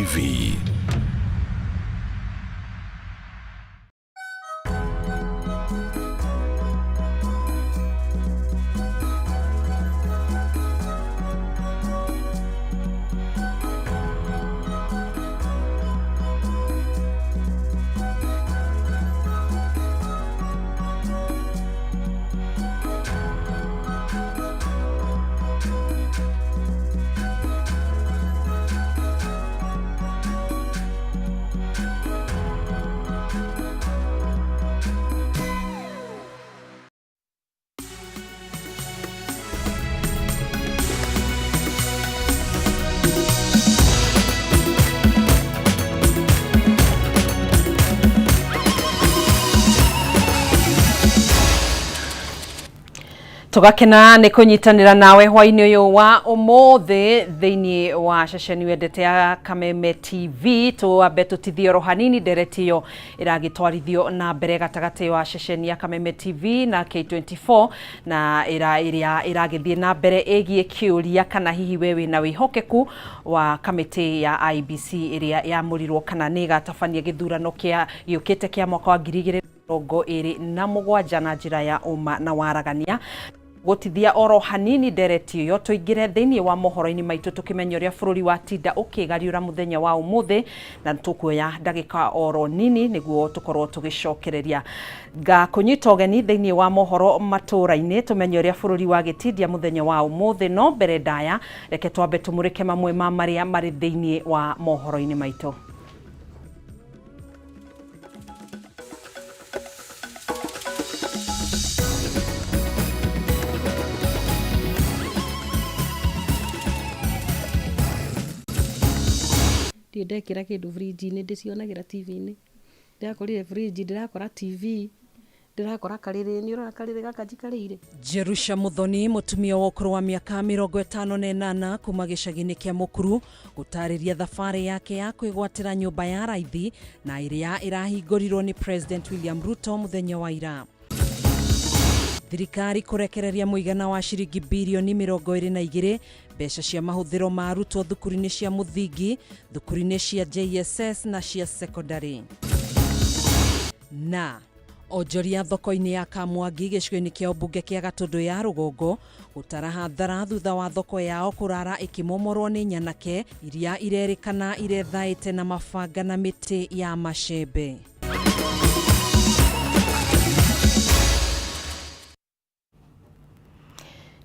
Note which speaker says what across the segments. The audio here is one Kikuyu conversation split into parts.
Speaker 1: TV.
Speaker 2: Tũgakena nĩ kũnyitanĩra nawe hwainĩ ũyũ wa ũmũthĩ thĩinĩ wa ceceni wendete ya Kameme TV. Twambe tũtithie oro hanini ndereti ĩyo ĩragĩtwarithio na mbere gatagatĩ wa ceceni ya Kameme TV na K24 na ĩrĩa ĩragĩthiĩ na mbere ĩgiĩ kĩũria kana hihi we wĩna wĩhokeku wa kamĩtĩ ya IEBC ĩrĩa yamũrirwo kana nĩ ĩgatabania gĩthurano kĩa gĩũkĩte kĩa mwaka wa 2027 na njĩra ya ũma na waragania. Gũtithia oro hanini ndereti ĩyo, tũingĩre thĩinĩ wa mohoro-inĩ maitũ tũkĩmenya ũrĩa bũrũri wa tinda ũkĩgariũra mũthenya wa ũmũthĩ, na tũkuoya ndagĩka oro nini nĩguo tũkorwo tũgĩcokereria. Ngakũnyita ũgeni thĩinĩ wa mohoro matũũra-inĩ tũmenye ũrĩa bũrũri wa gĩtindia mũthenya wa ũmũthĩ, no mbere ndaya reke twambe tũmũrĩke mamwe ma marĩa marĩ thĩinĩ wa mohoro-inĩ maitũ.
Speaker 3: Ndirĩ ndekĩra kĩndũ fridge-inĩ, ndĩcionagĩra TV-inĩ. Ndĩrakorire fridge, ndĩrakora TV, ndĩrakora karĩrĩ, nĩ ũrona karĩrĩ gaka njikarĩire?
Speaker 2: Jerusha Muthoni, mũtumia wa ũkũrũ wa mĩaka 58 kuma gĩcagi-inĩ kĩa Mũkuru, gũtarĩria thabarĩ yake ya kwĩgwatĩra nyũmba ya raithi na ĩrĩa ĩrahingũrirwo nĩ President William Ruto mũthenya wa ira. Thirikari kũrekereria mũigana wa ciringi birioni 22 mbeca cia mahũthĩro ma arutwo thukuru-inĩ cia mũthingi, thukuru-inĩ cia JSS na cia secondary. Na onjoria thoko-inĩ ya Kamwangi gĩcigo-inĩ kĩa ũmbunge kĩa Gatũndũ ya Rũgongo gũtara hathara thutha wa thoko yao kũrara ĩkĩmomorwo nĩ nyanake iria irerĩkana irethaĩte na mabanga na mĩtĩ ya macembe.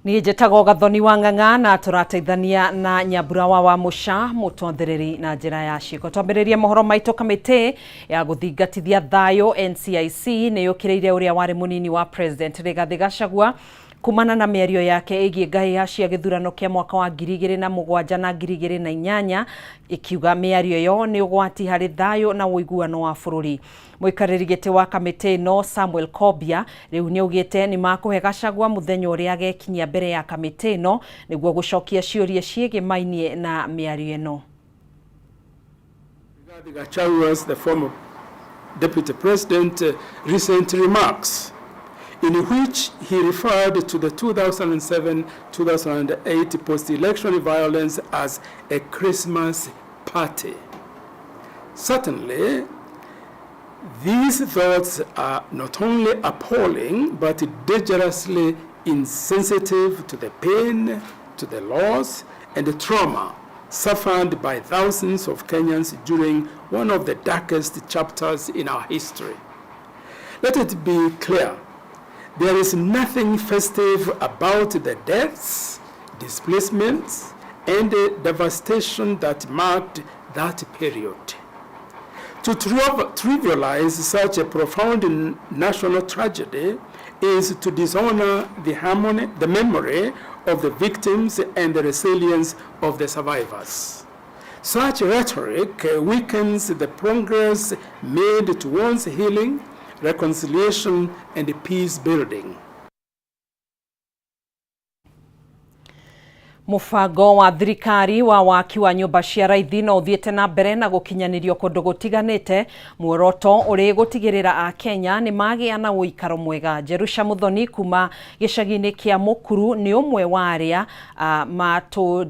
Speaker 2: Niĩ njĩtagwo Gathoni wa Ng'ang'a na tũrateithania na Nyambura wa Wamũca mũtwathereri na njĩra ya ciĩko. Twambĩrĩrie mohoro maitũ. Kamĩtĩ ya gũthingatithia thayũ NCIC nĩ yũkĩrĩire ũrĩa warĩ mũnini wa President Rigathĩ Gachagua kumana na mĩario yake ĩgiĩ ngahĩha cia gĩthurano kĩa mwaka wa 2007 na 2008, ĩkiuga mĩario ĩyo nĩ ũgwati harĩ thayũ na ũiguano wa bũrũri. Mũikarĩri gĩtĩ wa kamĩtĩ ĩno Samuel Kobia rĩu nĩaugĩte nĩmakũhe Gachagua mũthenya ũrĩa agekinyia mbere ya kamĩtĩ ĩno nĩguo gũcokia ciũria ciĩgĩmainie na mĩario ĩno.
Speaker 4: Rigathi Gachagua's, the former deputy president, recent remarks in which he referred to the 2007-2008 post-election violence as a Christmas party. Certainly, these thoughts are not only appalling, but dangerously insensitive to the pain, to the loss, and the trauma suffered by thousands of Kenyans during one of the darkest chapters in our history. Let it be clear, there is nothing festive about the deaths, displacements, and the devastation that marked that period. To trivialize such a profound national tragedy is to dishonor the harmony, the memory of the victims and the resilience of the survivors. Such rhetoric weakens the progress made towards healing, reconciliation, and peace building.
Speaker 2: Mũbango wa thirikari wa waki wa nyũmba cia raithi no ũthiĩte na mbere na gũkinyanĩrio kũndũ gũtiganĩte, muoroto ũrĩ gũtigĩrĩra Akenya nĩ magĩa na ũikaro mwega. Jerusha Muthoni kuma gĩcagi-inĩ kĩa Mũkuru nĩ ũmwe wa arĩa matũ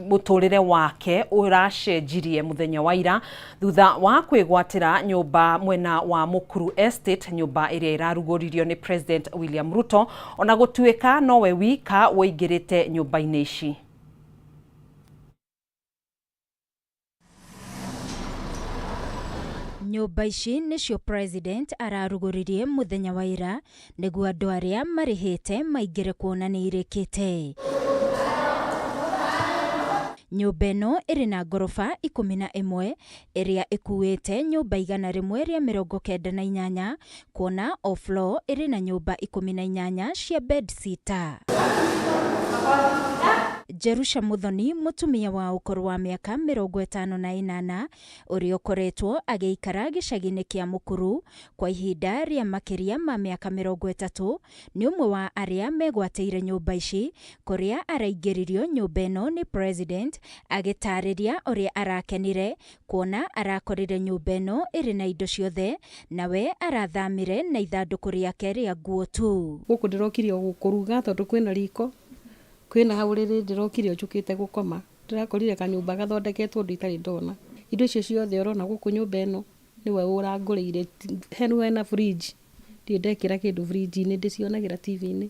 Speaker 2: Mũtũrĩre wake ũracenjirie mũthenya wa ira thutha wa kwĩgwatĩra nyũmba mwena wa Mukuru Estate, nyũmba ĩrĩa ĩrarugũririo nĩ President William Ruto, ona gũtuĩka nowe wika woingĩrĩte nyũmba-inĩ ici.
Speaker 1: Nyũmba ici nĩcio President ararugũririe mũthenya wa ira nĩguo andũ arĩa marĩhĩte maingĩre kuona nĩ irĩkĩte. Nyũmba ĩno ĩrĩ na ngoroba 11 ĩrĩa ĩkuĩte nyũmba 198, kuona o floor ĩrĩ na nyũmba 18 cia bed sitter. Jerusha Muthoni, mũtumia wa ũkũrũ wa mĩaka 58, ũrĩa ũkoretwo agĩikara gĩcagi-inĩ kĩa Mukuru kwa ihinda rĩa makĩria ma mĩaka 30, nĩ ũmwe wa arĩa megwatĩire nyũmba ici, kũrĩa araingĩririo nyũmba ĩno nĩ President, agĩtarĩria ũrĩa arakenire kuona arakorire nyũmba ĩno ĩrĩ na indo ciothe, nawe arathamire na ithandũkũ rĩake rĩa nguo tu.
Speaker 3: Gũkũ ndĩrokire o kũruga tondũ kwĩna riko, kwĩna hau rĩrĩ, ndĩrokire o njũkĩte gũkoma. Ndĩrakorire kanyũmba gathondeketwo ũndũ itarĩ ndona. Indo icio ciothe ũrona gũkũ nyũmba ĩno nĩwe ũrangũrĩire. Hena fridge, ndirĩ ndekĩra kĩndũ fridge-inĩ, ndĩcionagĩra TV-inĩ.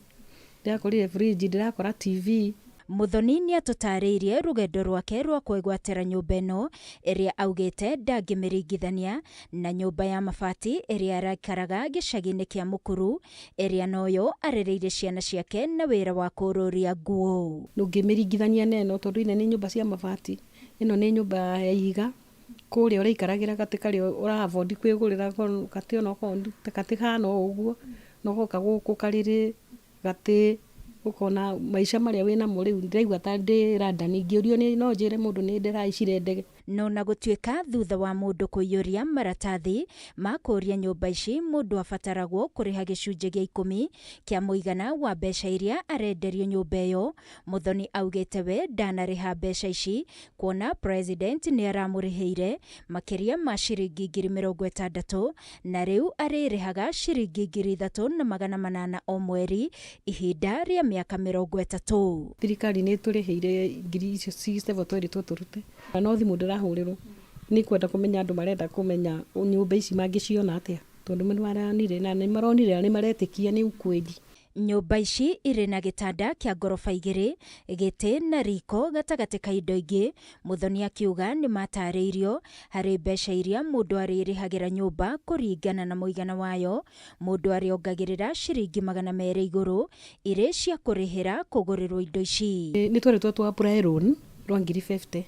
Speaker 3: Ndĩrakorire fridge, ndĩrakora TV.
Speaker 1: Muthoni nĩ atũtarĩirie rũgendo rwake rwa kwĩgwatĩra nyũmba ĩno ĩrĩa augĩte ndangĩmĩringithania na nyũmba ya mabati ĩrĩa araikaraga gĩcagi-inĩ kĩa Mukuru, ĩrĩa noyo arereire ciana ciake na wĩra wa kũrũria nguo.
Speaker 3: Ndũngĩmĩringithania na ĩno tondũ ine nĩ nyũmba cia mabati, ĩno nĩ nyũmba ya ihiga. Kũrĩa ũraikaragĩra gatĩ karĩa ũra afford kwĩgũrĩra gatĩ, onokorwo gatĩ kahana o ũguo, na ũgoka gũkũ karĩrĩ gatĩ, ũkona maica marĩa wĩnamo rĩu ndĩraigua ta ndĩ London. Ingĩũrio no njĩre mũndũ nĩ ndĩrahaicire ndege.
Speaker 1: No na gũtuĩka thutha wa mũndũ kũiyũria maratathi ma kũũria nyũmba ici, mũndũ abataragwo kũrĩha gĩcunjĩ gĩa 10 kĩa mũigana wa mbeca iria arenderio nyũmba ĩyo, Muthoni augĩte we ndanarĩha mbeca ici kuona President nĩ aramũrĩhĩire makĩria ma ciringi 60,000, na rĩu arĩrĩhaga ciringi 3,800 o mweri ihinda rĩa mĩaka 30.
Speaker 3: Thirikari nĩ ĩtũrĩhĩire ngiri icio 67 twerĩtwo tũrute. No thimũ ndĩrahũrĩrwo nĩ kwenda kũmenya, andũ marenda kũmenya nyũmba ici mangĩciona atĩa, tondũ nĩ maronire na nĩ maronire na nĩ maretĩkia nĩ ukweli.
Speaker 1: Nyũmba ici irĩ na gĩtanda kĩa ngoroba 2, gĩtĩ na riko gatagatĩ ka indo ingĩ. Muthoni akiuga nĩ matarĩirio harĩ mbeca iria mũndũ arĩrĩhagĩra nyũmba kũringana na mũigana wayo, mũndũ arĩongagĩrĩra ciringi 200 igũrũ irĩ cia kũrĩhĩra kũgũrĩrwo indo ici.
Speaker 3: Nĩ tweritwo tũ apply loan rwa ngiri 50,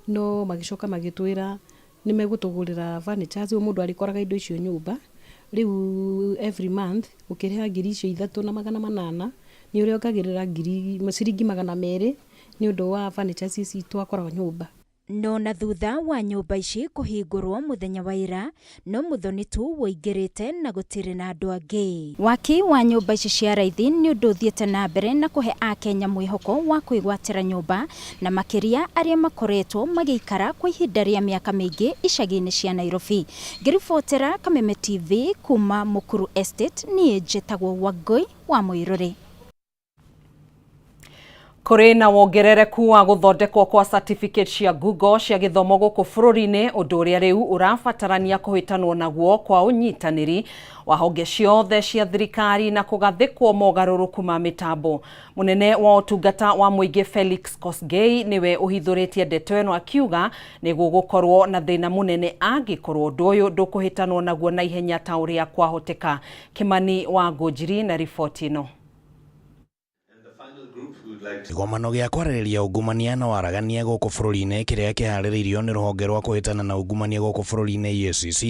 Speaker 3: no magĩcoka magĩtwĩra nĩ megũtũgũrĩra furnitures, o mũndũ arĩkoraga indo icio nyũmba. Rĩu every month ũkĩrĩha ngiri icio 3,800, nĩ ũrĩongagĩrĩra ngiri ciringi 200 nĩ ũndũ wa furnitures ici twakoraga nyũmba.
Speaker 1: No na thutha wa nyũmba ici kũhingũrwo mũthenya wa ira, no Muthoni tu woingĩrĩte na gũtirĩ na andũ angĩ. Waki wa nyũmba ici cia raithi nĩ ũndũ ũthiĩte na mbere na kũhe akenya mwĩhoko wa kwĩgwatĩra nyũmba, na makĩria arĩa makoretwo magĩikara kwa ihinda rĩa mĩaka mĩingĩ icagi-inĩ cia Nairobi. Ngĩribotera Kameme TV kuma Mukuru Estate, niĩ njĩtagwo Wangũi wa Mũirũrĩ.
Speaker 2: Kũrĩ na wongerereku wa gũthondekwo kwa certificate cia Google cia gĩthomo gũkũ bũrũri-inĩ, ũndũ ũrĩa rĩu ũrabatarania kũhĩtanwo naguo kwa ũnyitanĩri wa honge ciothe cia thirikari na kũgathĩkwo mogarũrũku ma mĩtambo. Mũnene wa ũtungata wa mũingĩ Felix Kosgei nĩwe ũhithũrĩtie ndeto ĩno, akiuga nĩ gũgũkorwo na thĩna mũnene angĩkorwo ũndũ ũyũ ndũkũhĩtanwo naguo na ihenya ta ũrĩa kwahoteka. Kimani wa Ngũnjiri na riboti ĩno.
Speaker 5: Kĩgomano gĩa kwarĩrĩria ungumania na waragania gũkũ bũrũri-inĩ kĩrĩa kĩharĩrĩirio nĩ rũhonge rwa kũhĩtana na ungumania gũkũ bũrũri-inĩ EACC,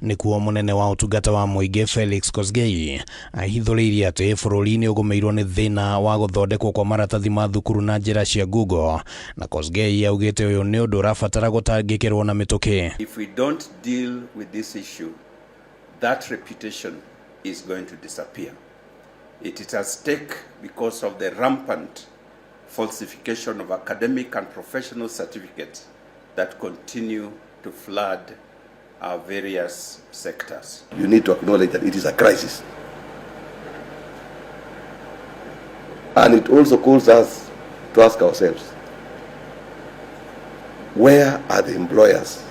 Speaker 5: nĩkuo mũnene wa ũtungata wa mũingĩ Felix Kosgei ahithũrĩirie atĩ bũrũri nĩ ũgũmĩirwo nĩ thĩna wa gũthondekwo kwa maratathi ma thukuru na njĩra cia Google, na Kosgei augĩte ũyũ nĩ ũndũ ũrabatara gũtangĩkĩrwo na mĩtũkĩ.
Speaker 6: If we don't deal with this issue, that reputation is going to disappear. It is at stake because of the rampant falsification of academic and professional certificates that continue to flood our various sectors.
Speaker 7: You need to acknowledge that it is a crisis. And it also calls us to ask ourselves, Where are the employers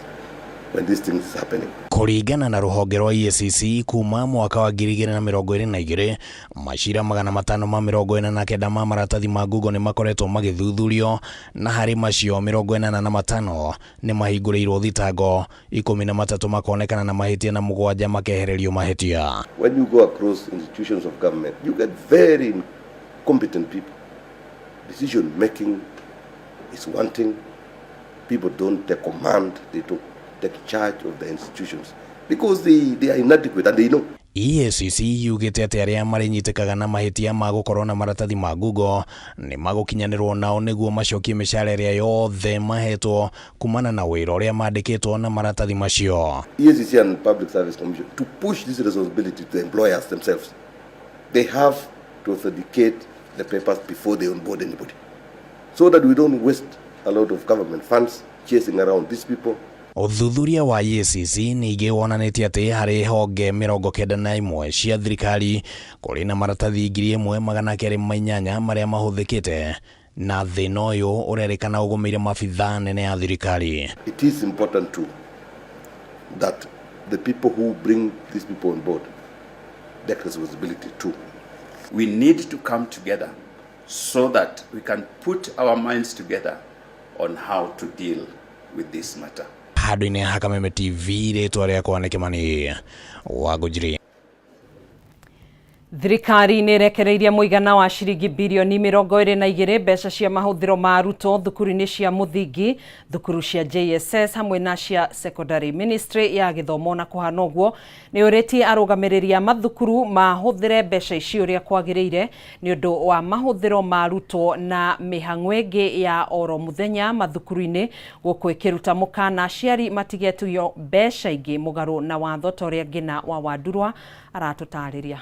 Speaker 7: when this thing is happening?
Speaker 5: Kũringana na rũhonge rwa EACC kuma mwaka wa 2022 macira 549 ma maratathi ma ngungo nĩ makoretwo magĩthuthurio, na harĩ macio 85 nĩ mahingũrĩirwo thitango, 13 makonekana na mahĩtia na 7 makehererio mahĩtia.
Speaker 7: When you go across institutions of government, you get very incompetent people. Decision making is wanting. People don't take command, they don't take charge of the institutions because they are inadequate and they know.
Speaker 5: EACC yugĩte atĩ arĩa marĩnyitĩkaga na mahĩtia ma gũkorwo na maratathi ma ngungo nĩ magũkinyanĩrwo nao nĩguo macokie mĩcara ĩrĩa yothe mahetwo kumana na wĩra ũrĩa mandĩkĩtwo na maratathi macio.
Speaker 7: EACC and Public Service Commission to push this responsibility to the employers themselves. They have to authenticate the papers before they onboard anybody, so that we don't waste a lot of government funds chasing around these people.
Speaker 5: Ũthuthuria wa EACC ningĩ wonanĩtie atĩ harĩ honge 91 cia thirikari kũrĩ na maratathi 1208 marĩa mahũthĩkĩte, na thĩna ũyũ ũrerĩkana ũgũmĩire maabithaa nene ya thirikari.
Speaker 7: It is important too that the people who bring these people on board take responsibility too.
Speaker 6: We need to come together so that we can put our minds together on how to deal with this matter.
Speaker 5: Handũ-inĩ ha Kameme TV, rĩtwa rĩakwa nĩ Kĩmani wa Ngũnjiri.
Speaker 2: Thirikari nĩ ĩrekereirie mũigana wa ciringi birioni 22 mbeca cia mahũthĩro ma arutwo thukuru-inĩ cia mũthingi, thukuru cia JSS hamwe na cia secondary. Ministry ya gĩthomo na kũhana ũguo nĩ ũrĩtie arũgamĩrĩri a mathukuru mahũthĩre mbeca ici ũrĩa kwagĩrĩire nĩ ũndũ wa mahũthĩro ma arutwo na mĩhang'o ĩngĩ ya oro mũthenya mathukuru-inĩ, gũkũ ĩkĩruta mũkana aciari matigetio mbeca ingĩ mũgarũ na watho ta ũrĩa Ngina wa Wandurwa aratũtarĩria.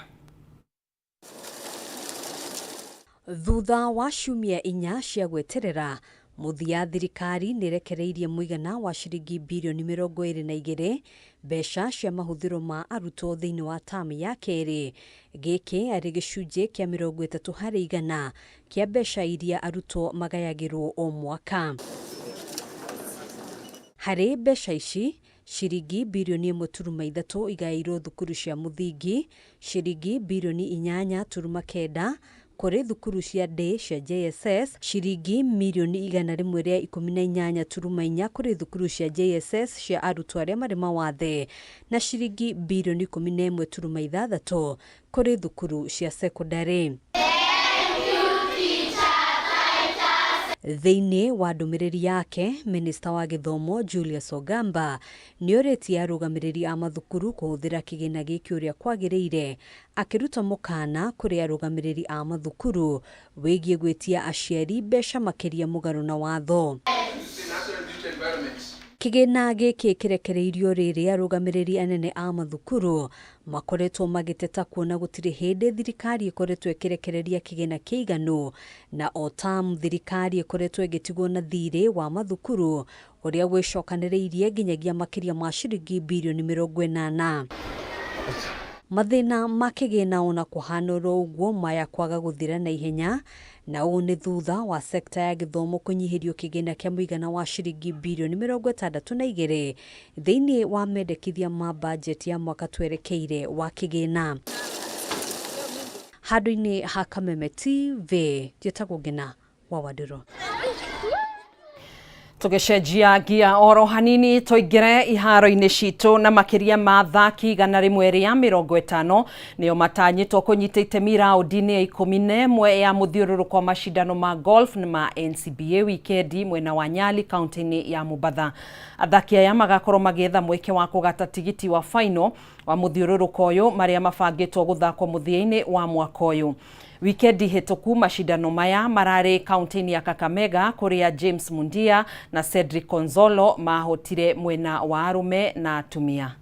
Speaker 8: Thutha wa ciumia 4 cia gweterera, mũthia thirikari nĩ ĩrekereirie mũigana wa ciringi birioni 22 mbeca cia mahũthĩro ma arutwo thĩinĩ wa tamu ya kerĩ. Gĩkĩ arĩ gĩcunjĩ kĩa 30% kĩa mbeca iria arutwo magayagĩrwo o mwaka. Harĩ mbeca ici, ciringi birioni 1.3 igaĩirwo thukuru cia mũthingi, ciringi birioni 8.9 kũrĩ thukuru cia day cia JSS, ciringi mirioni 118.4 kũrĩ thukuru cia JSS cia arutwo arĩa marĩ mawathe, na ciringi birioni 11.6 kũrĩ thukuru cia sekondari. Thĩinĩ wa ndũmĩrĩri yake, Minista wa Gĩthomo Julius Ogamba nĩorĩtie arũgamĩrĩri a mathukuru kũhũthĩra kĩgĩna gĩkĩ ũrĩa kwagĩrĩire, akĩruta mũkana kũrĩ arũgamĩrĩri a mathukuru wĩgiĩ gwĩtia aciari mbeca makĩria mũgarũ na watho. Kĩgĩna gĩkĩ kĩrekereirio rĩrĩ arũgamĩrĩri anene a mathukuru makoretwo magĩteta kuona gũtirĩ hĩndĩ thirikari ĩkoretwo ĩkĩrekereria kĩgĩna kĩiganu, na o tamu thirikari ĩkoretwo ĩgĩtigwo na thirĩ wa mathukuru ũrĩa wĩcokanĩrĩirie nginyagia makĩria ma ciringi birioni 80. Mathĩna ma kĩgĩna ona kũhana oro ũguo maya kwaga gũthira na ihenya, na ũũ nĩ thutha wa sekta ya gĩthomo kũnyihĩrio kĩgĩna kĩa mũigana wa ciringi birioni 62 thĩinĩ wa mendekithia ma bajeti ya mwaka twerekeire wa kĩgĩna. Handũ-inĩ ha Kameme TV, njĩtagwo Ngina wa Wandũrũ.
Speaker 2: Tũgĩcenjia ngia oro hanini tũingĩre iharo-inĩ citũ, na makĩria ma athaki 150 nĩo matanyĩtwo kũnyita itemi raũndi-inĩ ya 11 ya mũthiũrũrũko wa macindano ma golf ma NCBA wikendi mwena wa Nyali kaunti-inĩ ya Mombatha. Athaki aya magakorwo magĩetha mweke wa kũgata tigiti wa final wa mũthiũrũrũko ũyũ marĩa mabangĩtwo gũthakwo mũthia-inĩ wa mwaka ũyũ. Wikendi hĩtũku macindano maya mararĩ kaunti-inĩ ya Kakamega kũrĩa James Mundia na Cedric Konzolo mahotire mwena wa arũme na atumia.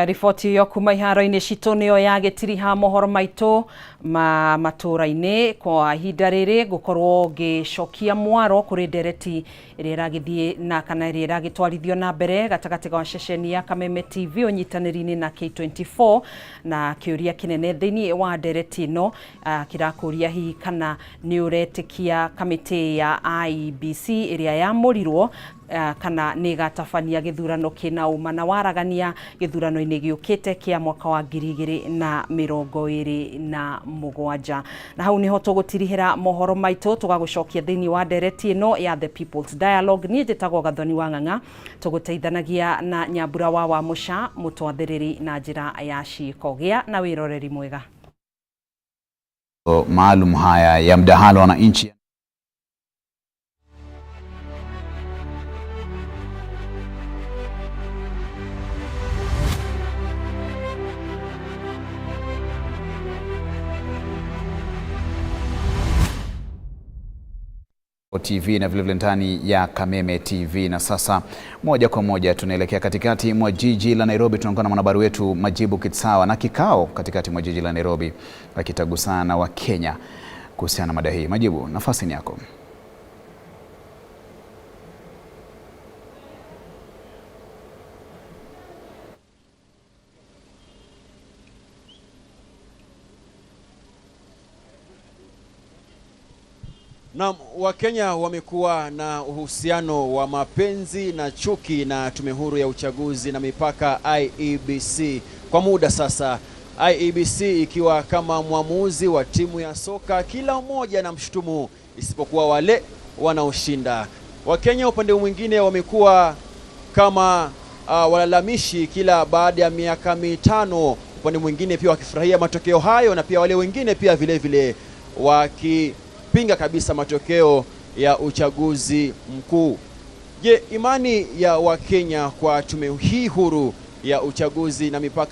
Speaker 2: Riboti ĩyo kuma iharo-inĩ citũ nĩyo yagĩtiriha mohoro maitũ ma matũra-inĩ kwa ihinda rĩrĩ. Ngũkorwo ngĩcokia mwaro kũrĩ ndereti ĩrĩa ĩragĩthiĩ na kana ĩrĩa ĩragĩtwarithio na mbere gatagatĩ ga ceceni ya Kameme TV ũnyitanĩri-inĩ na K24, na kĩũria kĩnene thĩinĩ wa ndereti ĩno kĩrakũria hihi kana nĩ ũretĩkia kamĩtĩ ya IEBC ĩrĩa yamũrirwo kana nĩ ĩgatabania gĩthurano kĩna ũma na waragania gĩthurano-inĩ gĩũkĩte kĩa mwaka wa 2027. Na hau niho tũgũtirihĩra mohoro maitũ, tũgagũcokia thĩinĩ wa ndereti ĩno ya The People's Dialogue. Niĩ njĩtagwo Gathoni wa Ng'ang'a, tũgũteithanagia na Nyambura wa Wamũca mũtwathĩrĩri na njĩra ya ciĩko. Gĩa na wĩroreri mwega.
Speaker 9: Maalum haya ya mdahalo wananchi TV na vilevile ndani ya Kameme TV. Na sasa moja kwa moja tunaelekea katikati mwa jiji la Nairobi. Tunaungana na mwanahabari wetu Majibu Kitsawa na kikao katikati mwa jiji la Nairobi akitagusana na Wakenya kuhusiana na mada hii. Majibu, nafasi ni yako.
Speaker 10: Na Wakenya wamekuwa na uhusiano wa mapenzi na chuki na Tume Huru ya Uchaguzi na Mipaka IEBC kwa muda sasa. IEBC ikiwa kama mwamuzi wa timu ya soka, kila mmoja na mshutumu isipokuwa wale wanaoshinda. Wakenya upande mwingine wamekuwa kama walalamishi kila baada ya miaka 5, upande mwingine pia wakifurahia matokeo hayo, na pia wale wengine pia vile vile wakipinga kabisa matokeo ya uchaguzi mkuu. Je, imani ya Wakenya kwa tume hii huru ya uchaguzi na mipaka